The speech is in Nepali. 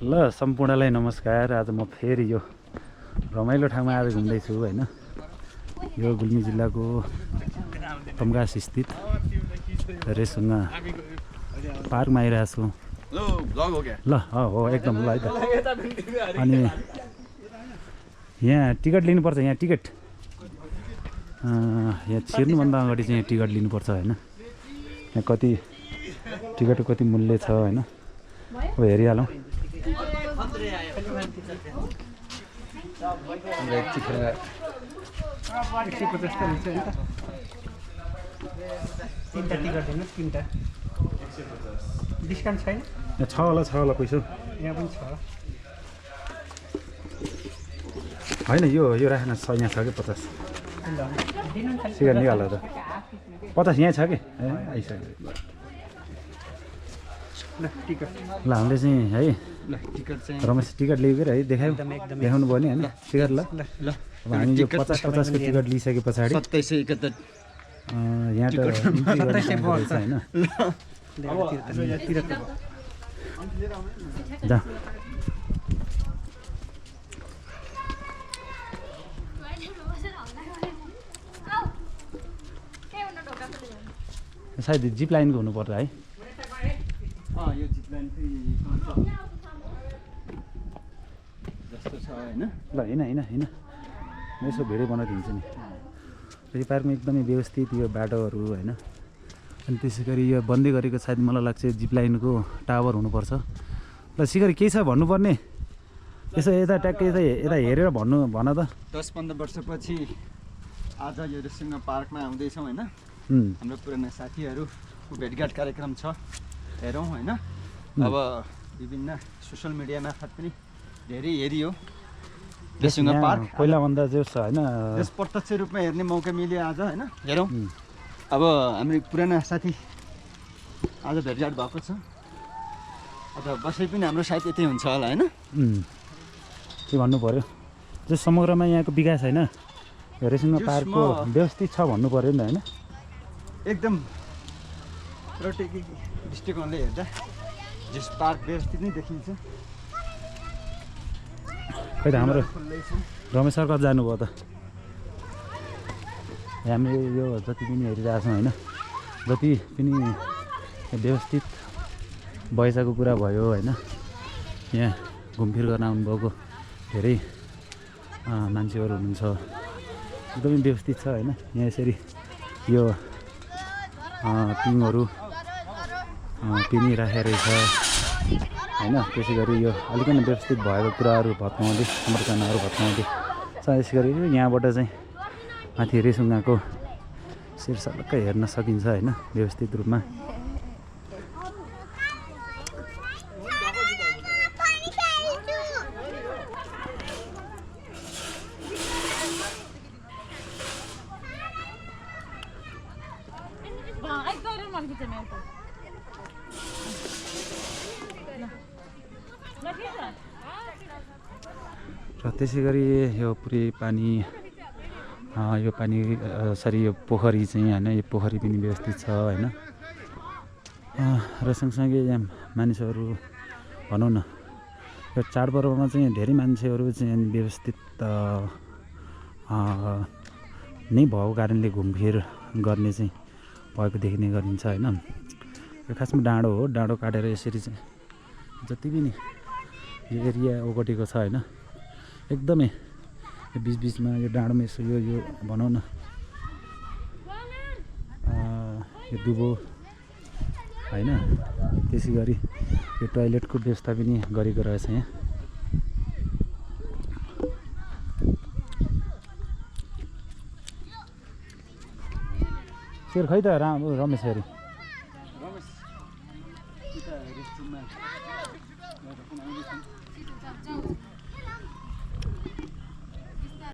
ल सम्पूर्णलाई नमस्कार। आज म फेरि यो रमाइलो ठाउँमा आज घुम्दैछु हैन। यो गुल्मी जिल्लाको तम्घास स्थित रेसुङ्गा पार्कमा आइरहेको छु। ल हो एकदम ल है त। अनि यहाँ टिकट लिनुपर्छ। यहाँ टिकट यहाँ छिर्नुभन्दा अगाडि चाहिँ यहाँ टिकट लिनुपर्छ हैन। यहाँ कति टिकटको कति मूल्य छ हैन। अब हेरिहालौँ। डिस्काउन्ट छैन? छ होला पैसा। यहाँ पनि छ होइन यो राख्न यहाँ छ कि 50 सिगारेट निकाल त 50 यहाँ छ कि आइसक्यो। ल टिकट ल हामीले चाहिँ है ल टिकट चाहिँ रमेश टिकट लिएको है देखाउनु भयो नि हैन टिकट। ल अब हामी यो 50 को टिकट लिइसके पछाडि 2771 यहाँ त हैन जा सायद जिप लाइनको हुनुपर्छ है। यो जिप लाइन जस्तो छ हैन। ल हैन म यसो भिडियो बनाइदिन्छु नि। यो पार्कमा एकदमै व्यवस्थित यो बाटोहरू हैन। अनि त्यसै गरी यो बन्दै गरेको सायद मलाई लाग्छ जिप लाइनको टावर हुनुपर्छ। ल सिगरी केही छ भन्नुपर्ने? यसो यता ट्याक्कै यता हेरेर भन त। 10-15 वर्षपछि आज यो रेसुङ्गा पार्कमा आउँदैछौँ हैन। हाम्रो पुराना साथीहरूको भेटघाट कार्यक्रम छ, हेरौँ हैन। अब विभिन्न सोसियल मिडिया मार्फत पनि धेरै हेरियो रेसुङ्गा पार्क। पहिलाभन्दा जो छ हैन यस प्रत्यक्ष रूपमा हेर्ने मौका मिल्यो आज हैन। हेरौँ। अब हाम्रो पुराना साथी आज भेटघाट भएको छ। अब बसै पनि हाम्रो सायद यतै हुन्छ होला हैन। के भन्नु पर्यो जो समग्रमा यहाँको विकास हैन यो रेसुङ्गा पार्कको व्यवस्थित छ भन्नु पर्यो नि हैन। एकदम प्रत्येक दृष्टिकोणले हेर्दा जस पार्क व्यवस्थित नै देखिन्छ। खै त हाम्रो रमेश सर कता जानुभयो त? हामीले यो जति पनि हेरिरहेको छौँ होइन, जति पनि व्यवस्थित बगैँचाको कुरा भयो होइन, यहाँ घुमफिर गर्न आउनुभएको धेरै मान्छेहरू हुनुहुन्छ, एकदमै व्यवस्थित छ होइन। यहाँ यसरी यो टिङहरू पिनिराखेको रहेछ होइन। त्यसै गरी यो अलिकति व्यवस्थित भएको कुराहरू भत्काउँदै संरचनाहरू भत्काउँदै यसै गरी यहाँबाट चाहिँ माथि रेसुङ्गाको शीर्षकै हेर्न सकिन्छ होइन व्यवस्थित रूपमा। र त्यसै गरी यो पुरै पानी सरी यो पोखरी चाहिँ होइन, यो पोखरी पनि व्यवस्थित छ होइन। र सँगसँगै यहाँ मानिसहरू भनौँ न यो चाडपर्वमा चाहिँ धेरै मान्छेहरू चाहिँ व्यवस्थित नै भएको कारणले घुमफिर गर्ने चाहिँ भएको देखिने गरिन्छ होइन। यो खासमा डाँडो हो, डाँडो काटेर यसरी चाहिँ जति पनि यो एरिया ओगटेको छ होइन, एकदमै यो बिचबिचमा यो डाँडोमा यसो यो भनौँ न यो दुबो होइन। त्यसै गरी यो टोयलेटको व्यवस्था पनि गरेको रहेछ यहाँ। सेर खै त रमेश हेरी रमेश